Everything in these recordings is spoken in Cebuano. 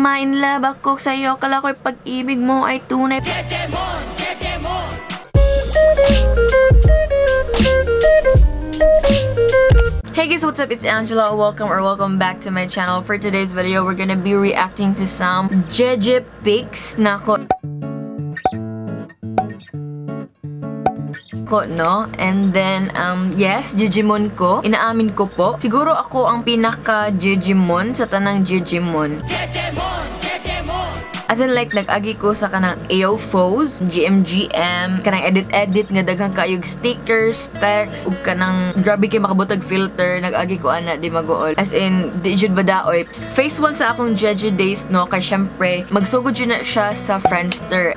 Nang ma-inlove ako sa'yo, kala ko'y pag-ibig mo ay tunay. Hey guys, what's up? It's Angela. Welcome or welcome back to my channel. For today's video, we're gonna be reacting to some Jeje pics nako ko, no? And then, yes, Jejemon ko. Inaamin ko po. Siguro ako ang pinaka-Jejemon sa tanang Jejemon. As in like, nag-agi ko sa kanang AOFOS, GMGM, kanang edit-edit nga daghang kaayog stickers, text, ug kanang grabe kay makabutag filter, nag-agi ko ana di maguol. As in, di jud badaoy. Phase 1 sa akong Jeje days, no, kay syempre, magsugod jud na siya sa Friendster.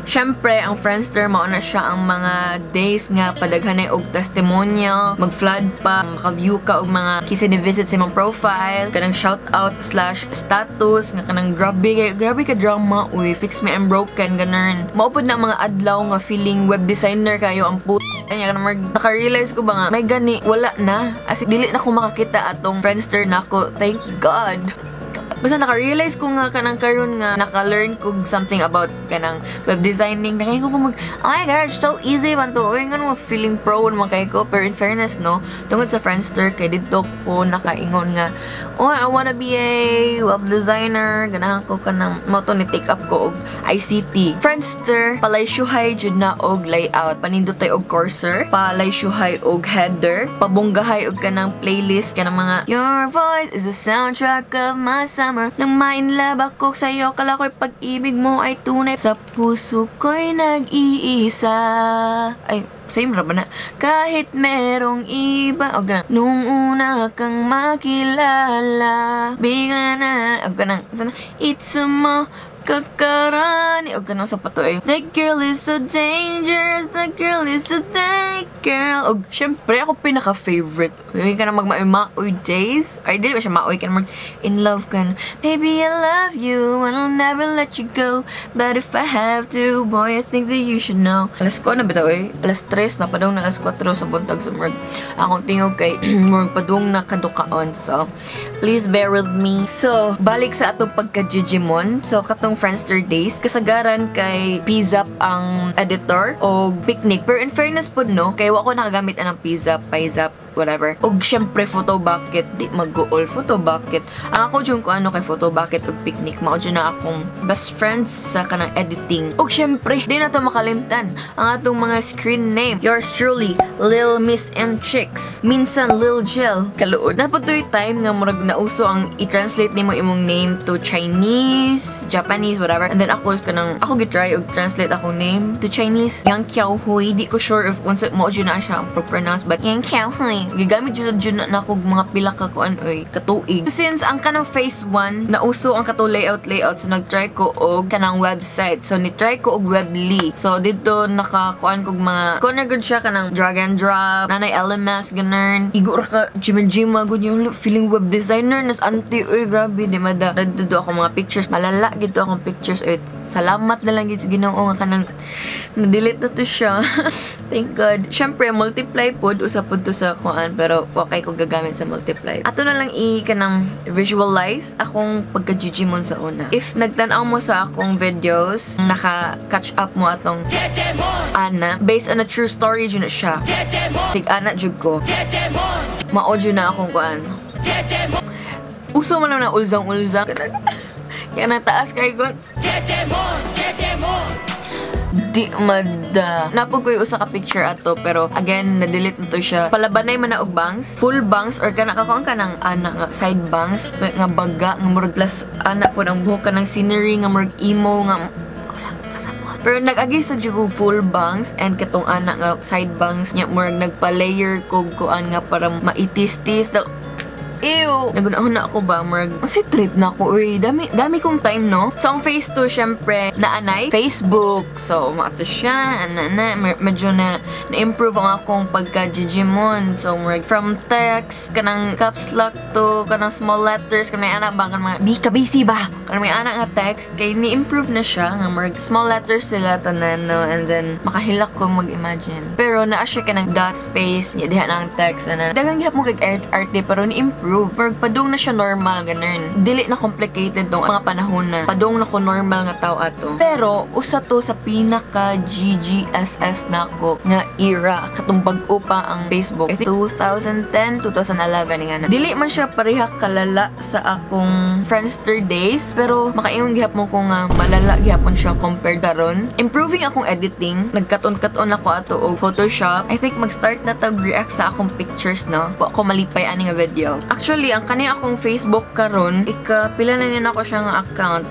Syempre, ang Friendster, mao na siya ang mga days nga padaghanay og testimonial, mag-flood pa, maka-view ka og mga kinsa ni visit sa imong profile, kanang shoutout slash status, nga kanang grabe, grabe ka drama, uy, fix me, I'm broken, ganun. Maupod na ang mga adlaw nga feeling web designer kayo ang puto. Kanya ka naka-realize ko ba nga, may gani, wala na. As in, dili na ko makakita atong Friendster nako. Thank God. Basta naka-realize ko nga kanang karon nga naka-learn ko something about kanang web designing. Nakaingon ko mag, oh my gosh, so easy man to. Uy, nga feeling pro naman kayo ko. Pero in fairness, no, tungod sa Friendster, kay dito ko nakaingon nga, oh, I wanna be a web designer. Ganahan ko kanang, mo to ni take up ko og ICT. Friendster, palaysyohay jud na og layout. Panindot tayo og cursor, palaysyohay og header, pabonggahay og kanang playlist, kanang mga your voice is the soundtrack of my summer. Nang ma-inlove ako sa'yo, kala ko'y pag-ibig mo ay tunay. Sa puso ko'y nag-iisa. Ay, same ra ba na? Kahit merong iba. O ganang, nung una kang makilala, bigla na. O ganang, sana, it's a mo kakarani. O ganang sa pato eh. The girl is so dangerous, the girl is so that girl. O syempre, ako pinaka-favorite. Uy, ka na magmaoy-maoy days. Ay, di ba siya maoy ka na mag in love ka na. Baby, I love you and I'll never let you go. But if I have to, boy, I think that you should know. Alas ko na bitaw eh. Alas 3 na padong na alas 4 sa buntag sa murag. Akong tingog kay murag padung na kadukaon. So, please bear with me. So, balik sa atong pagka-Jejemon. So, katong Friendster days, kasagaran kay Pizap ang editor o Picnic. Pero in fairness po, no, kay wa ko nakagamit anang Pizap, Pizap, whatever. Og syempre, photo bucket, di mag-gool, photo bucket. Ang ako dyan ko ano kay photo bucket og Picnic, mao dyan na akong best friends sa kanang editing. Og syempre, di na to makalimtan ang atong mga screen name. Yours truly, Lil Miss and Chicks. Minsan, Lil Jill. Kaluod. Napuntoy time nga murag nauso ang i-translate nimo imong name to Chinese, Japanese, whatever. And then ako kanang ako gi-try og translate akong name to Chinese. Yang Kiao Hui. Di ko sure if unsa mo dyan na siya ang pronounce, but Yang Kiao Hui. Gigamit jud na ako mga pila ka kuan oy katuig. Since ang kanang phase 1 nauso ang kato layout layout, so nagtry ko og kanang website. So ni-try ko og Webly. So didto nakakuan kog mga kuan na gud siya kanang drag and drop, nanay elements ganun. Igo ra ka jima gud yung feeling web designer nas auntie oy grabe di mada. Didto ako mga pictures, malala gid to akong pictures oy. Salamat na lang gid sa Ginoo nga kanang na-delete na to siya. Thank God. Syempre multiply pod usa pod to sa kuan, pero okay ko gagamit sa multiply. Ato na lang i kanang visualize akong pagka-Jejemon sa una. If nagtan-aw mo sa akong videos, naka-catch up mo atong ana based on a true story jud na siya. Tig-ana jud ko. Mao jud na akong kuan. Uso man lang na ulzang-ulzang. Kaya nataas kay ko. Di mada. Napog ko yung usa ka picture ato, pero again, na-delete na to siya. Palabanay man na og bangs. Full bangs or kana kakuan ka ng ana nga side bangs nga baga nga murag plus ana pod ang buhok ka ng scenery nga murag emo nga wala kasabot. Pero nag-agi sa jud og full bangs and katong ana nga side bangs nya murag nagpa-layer kog kuan nga para maitis-tis. Ew! Nagunahon na ako ba? Murag, unsay trip na ako, uy. Dami, dami kong time, no? So, ang phase 2, syempre, naanay, Facebook. So, maato siya, ana na, medyo na, na-improve ang akong pagka-Jejemon. So, murag, from text, kanang caps lock to, kanang small letters, kanang anak ba, kanang mga, bi, kabisi ba? Kanang may anak nga text, kay ni-improve na siya, nga murag, small letters sila, tanan, no? And then, makahilak ko mag-imagine. Pero, naa siya kanang dot space, niya, diha na ang text, ana. Daghang gihap mo kag arte, pero ni-improve. nag-improve. Pero padung na siya normal, ganun. Dili na complicated tong mga panahon na. Padung na ko normal nga tao ato. Pero, usa to sa pinaka GGSS nako nga era. Katong bag-o pa ang Facebook. I think 2010, 2011 nga na. Dili man siya pareha kalala sa akong Friendster days, pero makaingon gihapon ko nga malala gihapon siya compared karon. Improving akong editing, nagkaton-katon ako ato og Photoshop. I think mag-start na tag react sa akong pictures, no. Wa ko malipay ani nga video. Actually, ang kani akong Facebook karon, ika pila na ni nako siya nga account.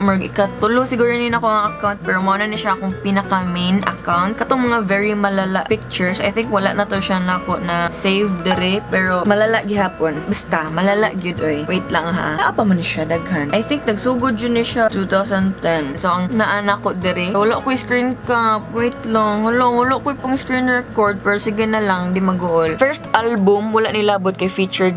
Mag ikatulo siguro ni nako ang account, pero mao na ni siya akong pinaka main account. Katong mga very malala pictures, I think wala na to siya nako na save dire, pero malala gihapon. Basta malala gyud oy. Wait lang ha. Naa pa man siya daghan. I think nagsugod jud ni siya 2010. So ang naa ko dire, wala ko screen cap. Wait lang. Wala, wala ko pang screen record, pero sige na lang, di maguol. First album, wala nilabot kay featured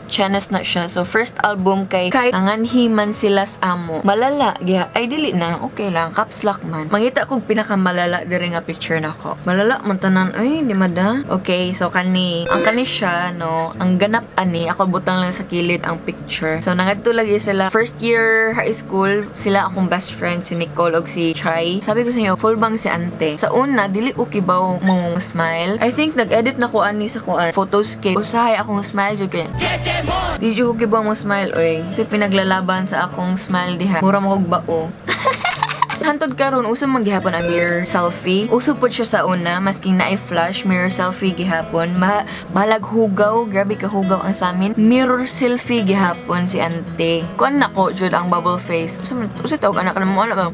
chenes na siya. So first album kay nanganhi man sila sa amo. Malala giha ay dili na, okay lang, caps lock man. Mangita kog pinakamalala dire nga picture nako. Malala man tanan ay, di mada. Okay, so kani ang kani siya, no, ang ganap ani ako butang lang sa kilid ang picture. So nangadto lagi sila first year high school, sila akong best friend si Nicole og si Chai. Sabi ko sa inyo, full bang si ante. Sa una dili ko kibaw mo smile. I think nag-edit na ko ani sa kuan Photoscape. Usahay akong smile jud kay di jud ko kibaw mo smile oy. Kasi pinaglalaban sa akong smile diha. Mura mo kog bao. Hantod karon, uso man gihapon ang mirror selfie. Uso pod siya sa una, masking naay flash, mirror selfie gihapon. Bahalag hugaw, grabe ka hugaw ang samin. Mirror selfie gihapon si ante. Kuan nako jud ang bubble face. Uso man uso tawag anak mo ano ba?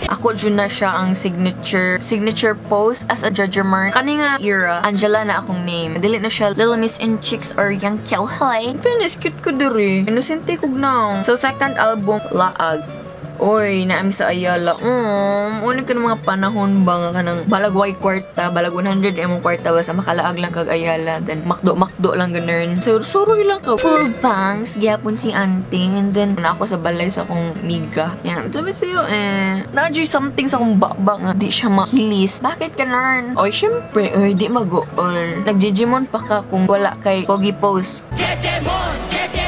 Ako jud na siya ang signature pose as a judger. Kani nga era, Angela na akong name. Dili na siya Little Miss in Chicks or Young Kiel. Hi. Fairness, cute ko diri. Innocente kog now. So second album, Laag. Oy, naami sa Ayala. Unin ka ng mga panahon ba nga kanang balag way kwarta, balag 100 imong kwarta basta makalaag lang kag Ayala, then makdo makdo lang ganun. So suroy lang ka. Full bangs gyapon si ante, and then na ako sa balay sa akong miga. Yan, sabi sa'yo eh, na something sa akong bakba nga di siya mahilis. Bakit ganun? Oy, syempre, oy, di mag-on. Nagjijimon pa ka kung wala kay pogi pose.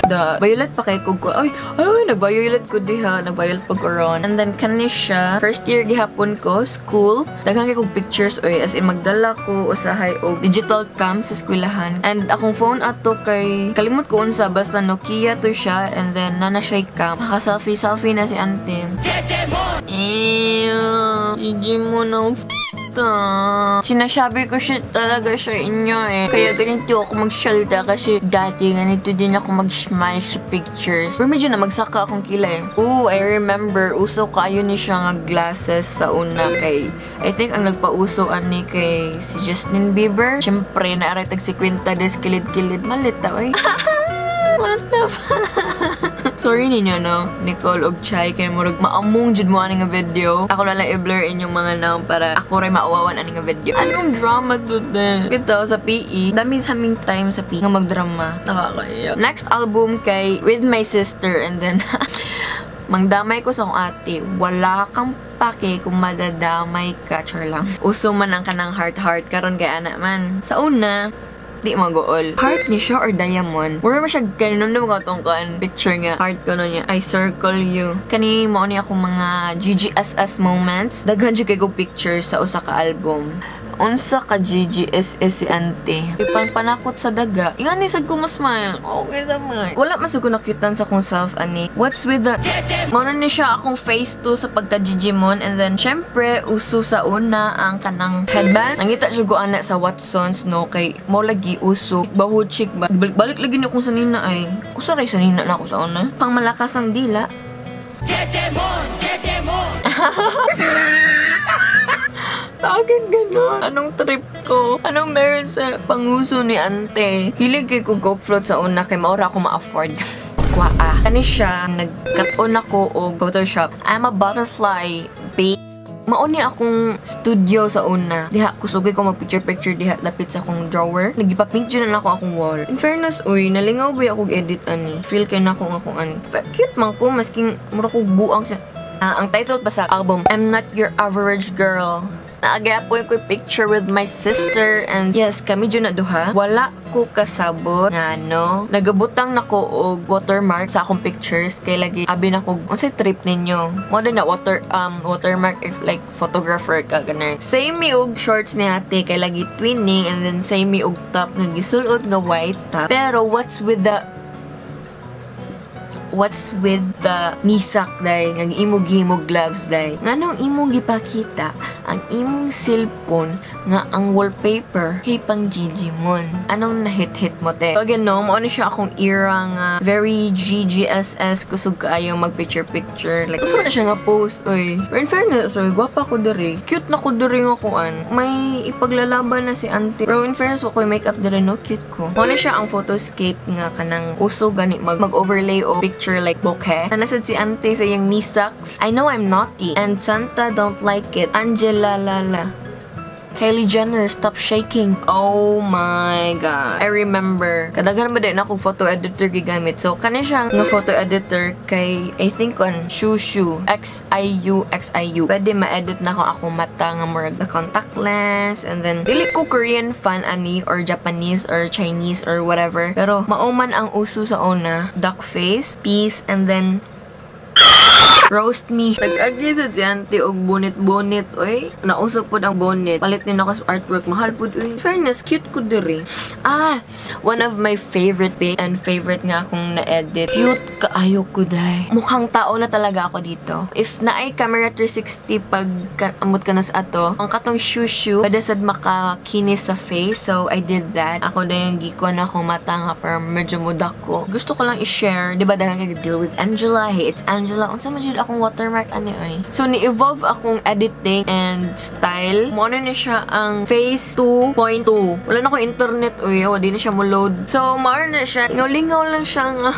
The violet pa kay kog ko. Ay, ay, nag-violet ko diha. Nag-violet pa ko ron. And then, kani siya. First year gihapon ko, school. Daghan kay kog pictures, oy. As in, magdala ko, usahay, og digital cam sa eskwelahan. And akong phone ato kay, kalimot ko unsa, basta Nokia to siya. And then, nana siya cam. Maka-selfie-selfie na si ante. Ew. Gigi mo na. Sinasabi ko siya talaga sa inyo eh. Kaya ganito ako magsalita kasi dati ganito din ako mag-smile sa pictures. Pero medyo na magsaka akong kilay. Ooh, I remember, uso kaayo ni siya nga glasses sa una kay, I think ang nagpauso ani kay si Justin Bieber. Siyempre, naaray tag 50 des kilid-kilid. Malita, oy. What the fuck? Sorry ninyo, no? Nicole og Chai, kay murag maamong jud mo ani nga video. Ako na lang i-blur inyong mga naong para ako ray mauwawan ani nga video. Anong drama to din? Ito, sa PE, dami sa aming time sa PE nga magdrama. Nakakaiyak. Next album kay with my sister, and then mangdamay ko sa akong ate, wala kang pake kung madadamay ka. Char lang. Uso man ang kanang heart-heart karon kay ana man. Sa una, di magool. Heart ni siya or diamond. Mura mo siya ganun na mga tungkuan. Picture nga. Heart ko no niya. I circle you. Kani mo ni akong mga GGSS moments. Daghan jud kay ko pictures sa usa ka album. Unsa ka GGSS si ante. Ipan panakot sa daga. Ingani sad ko mo smile. Okay naman. Wala man sad ko nakyutan sa akong self ani. What's with that? Mao na ni siya akong face 2 sa pagka Gigimon, and then syempre uso sa una ang kanang headband. Nangita jud ko ana sa Watsons, no, kay mo lagi uso. Baho chick ba. Balik, balik lagi ni akong sanina ay. Usa ray sanina na ako sa una. Pang malakas ang dila. Jejemon! Jejemon! Bakit ganun? Anong trip ko? Anong meron sa panguso ni ante? Hilig kay ko Coke float sa una kay maura ako ma-afford. Squaa. Kani siya, nagkat-on ako og Photoshop. I'm a butterfly, babe. Mauni akong studio sa una. Diha, kusugay ko mag-picture-picture diha lapit sa akong drawer. Nagipa-paint dyan na ako akong wall. In fairness, uy, nalingaw ba ako edit ani? Feel kay na akong akong an. Cute man ko, masking mura ko buang sa. Ang title pa sa album, I'm Not Your Average Girl. Naa gyapon ko picture with my sister and yes, kami jud na duha. Wala ko kasabot nga no. Nagabutang nako og watermark sa akong pictures kay lagi abi na ko, unsay trip ninyo? Mo na watermark if like photographer ka ganun. Same mi og shorts ni ate kay lagi twinning and then same mi og top nga gisulot nga white top. Pero what's with the knee sock day nga imong gihimog gloves day? Nganong imong gipakita ang imong cellphone nga ang wallpaper kay pang Jejemon? Anong nahit-hit mo, te? So again, no, mao na siya akong era nga very GGSS, kusog kaayo mag picture picture. Like, gusto na siya nga post, oy. Pero in fairness, oy, gwapa ko diri. Cute na ko diri nga kuan. May ipaglalaban na si auntie. Pero in fairness, wa ko'y makeup diri, no? Cute ko. Mao na siya ang photoscape nga kanang uso gani mag-overlay o picture like bokeh. Naa sad si auntie sa iyang knee socks. I know I'm naughty and Santa don't like it. Angela lala. Kylie Jenner, stop shaking. Oh my God. I remember. Kadaghan ba din akong photo editor gigamit. So, kani siya nga photo editor kay, I think on Shushu. X-I-U, X-I-U. Pwede ma-edit na ko akong mata nga murag the contact lens. And then, dili ko Korean fan ani or Japanese or Chinese or whatever. Pero, mao man ang uso sa una. Duck face, peace, and then roast me. Nag-agi sa auntie og bonnet-bonnet, oy. Nausok pod ang bonnet. Palit din ako sa artwork. Mahal pod, oy. Fairness, cute ko diri. Ah, one of my favorite pic and favorite nga akong na-edit. Cute kaayo ko, day. Mukhang tao na talaga ako dito. If naay camera 360 pag amot ka na sa ato, ang katong shushu, pwede sad makakinis sa face. So, I did that. Ako na yung gikuan na akong mata nga para medyo mudak ko. Gusto ko lang i-share. Di ba dahil kag deal with Angela? Hey, it's Angela. Unsa man jud akong watermark ani ay. So, ni-evolve akong editing and style. Mao na siya ang phase 2.2. Wala na ko internet, uy. Oh, di na siya mo load. So, mao na siya. Lingaw-lingaw lang siya nga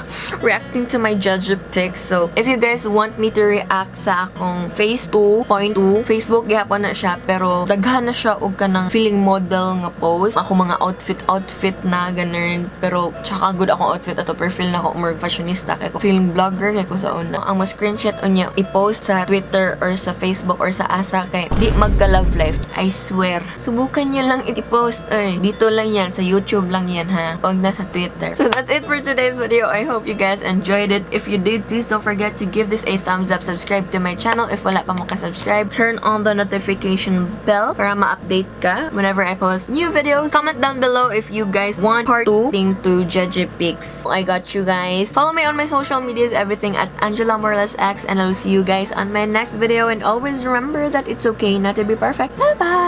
reacting to my judge pics. So, if you guys want me to react sa akong phase 2.2, Facebook gihapon na siya, pero daghan na siya og kanang feeling model nga post. Ako mga outfit outfit na ganun. Pero tsaka good akong outfit ato pero feel na ako more fashionista kay ko feeling blogger kay ko sa una. Ang mas screenshot unya i-post sa Twitter or sa Facebook or sa asa kay di magka love life. I swear. Subukan niyo lang i-post. Ay, dito lang yan. Sa YouTube lang yan ha. Huwag na sa Twitter. So that's it for today's video. I hope you guys enjoyed it. If you did, please don't forget to give this a thumbs up. Subscribe to my channel if wala pa mo ka-subscribe. Turn on the notification bell para ma-update ka whenever I post new videos. Comment down below if you guys want part 2 thing to Jeje Pics. I got you guys. Follow me on my social medias, everything at Angela Morales X, and I'll see you guys on my next video. And always remember that it's okay not to be perfect. Bye-bye!